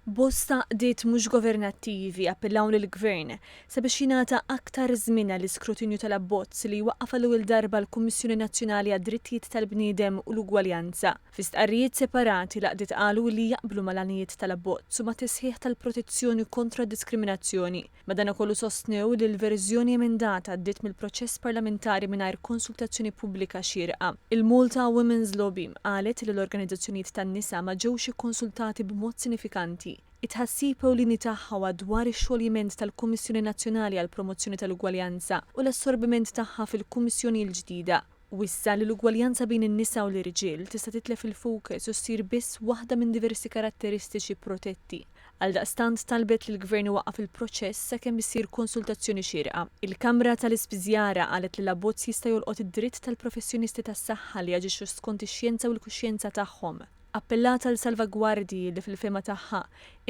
Bosta għaqdiet mhux governattivi appellaw lill-Gvern sabiex jingħata aktar żmien għall-iskrutinju tal-abbozz li jwaqqaf għall-ewwel darba l-Kummissjoni Nazzjonali għad-Drittijiet tal-Bniedem u l-Ugwaljanza. Fi stqarrijiet separati l-għaqdiet qalu li jaqblu mal-għanijiet tal-abbozz u mat-tisħiħ tal-protezzjoni kontra d-diskriminazzjoni. Madanakollu sostnew li l-verżjoni emendata għaddiet mill-proċess parlamentari mingħajr konsultazzjoni pubblika xierqa. Il-Malta Women's Lobby qalet li l-organizzazzjonijiet tan-nisa ma ġewx ikkonsultati b'mod sinifikanti. It-tħassib ewlieni tagħha huwa dwar ix-xoljiment tal-Kummissjoni Nazzjonali għall-Promozzjoni tal-Ugwaljanza u l-assorbiment tagħha fil-Kummissjoni l-ġdida. Wissa li l-ugwaljanza bejn in-nisa u l-irġiel tista' titlef il-fokus u ssir biss waħda minn diversi karatteristiċi protetti. Għaldaqstant talbet lill-Gvern iwaqqaf il-proċess sakemm issir konsultazzjoni xierqa. Il-Kamra tal-Ispiżjara qalet li l-abbozz jista' jolqot id-dritt tal-professjonisti tas-saħħa li jaġixxu skont ix-xjenza u l-kuxjenza tagħhom. Appellat għal salvagwardji li fil-fehma tagħha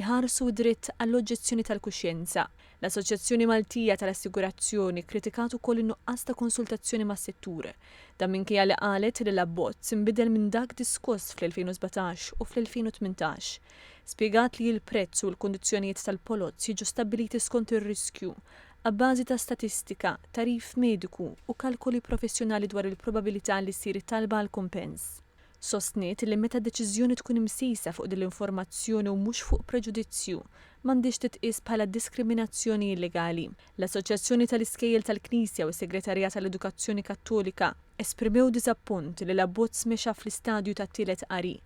iħarsu d-dritt għall-oġġezzjoni tal-kuxjenza. L-Assoċjazzjoni Maltija tal-Assigurazzjoni kkritikat ukoll in-nuqqas ta' konsultazzjoni mas-settur. Dan minkejja li qalet li l-abbozz inbidel minn dak diskuss fl-2017 u fl-2018. Spjegat li l-prezz u l-kundizzjonijiet tal-poloz jiġu stabbiliti skont ir-riskju, abbażi ta' statistika, tagħrif mediku u kalkoli professjonali dwar il-probabilità li ssir talba għal kumpens. Sostniet li meta deċiżjoni tkun imsejsa fuq din l-informazzjoni u mhux fuq preġudizzju, m'għandhiex titqies bħala diskriminazzjoni illegali. L-Assoċjazzjoni tal-Iskejjel tal-Knisja u s-Segretarjat għall-Edukazzjoni Kattolika esprimew diżappunt li l-abbozz mexa fl-istadju tat-tielet qari.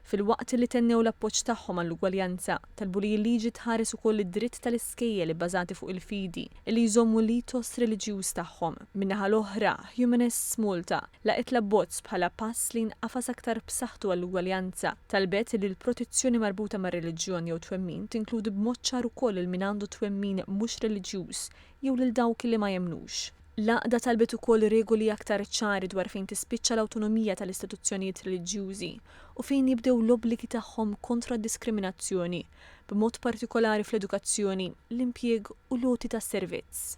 Filwaqt li tennew l-appoġġ tagħhom għall-ugwaljanza, talbu li l-liġi tħares ukoll id-dritt tal-iskejjel ibbażati fuq il-fidi li jżommu l-ethos reliġjuż tagħhom. Min-naħa l-oħra, Humanists Malta laqgħet l-abbozz bħala pass lejn qafas aktar b'saħħtu għall-ugwaljanza. Talbet li l-protezzjoni marbuta mar-reliġjon jew twemmin tinkludi b'mod ċar ukoll lil min għandu twemmin mhux reliġjuż jew lil dawk li ma jemmnux. L-għaqda talbet ukoll regoli aktar ċari dwar fejn tispiċċa l-awtonomija tal-istituzzjonijiet reliġjużi u fejn jibdew l-obbligi tagħhom kontra d-diskriminazzjoni, b'mod partikolari fl-edukazzjoni, l-impjieg u l-għoti ta' servizz.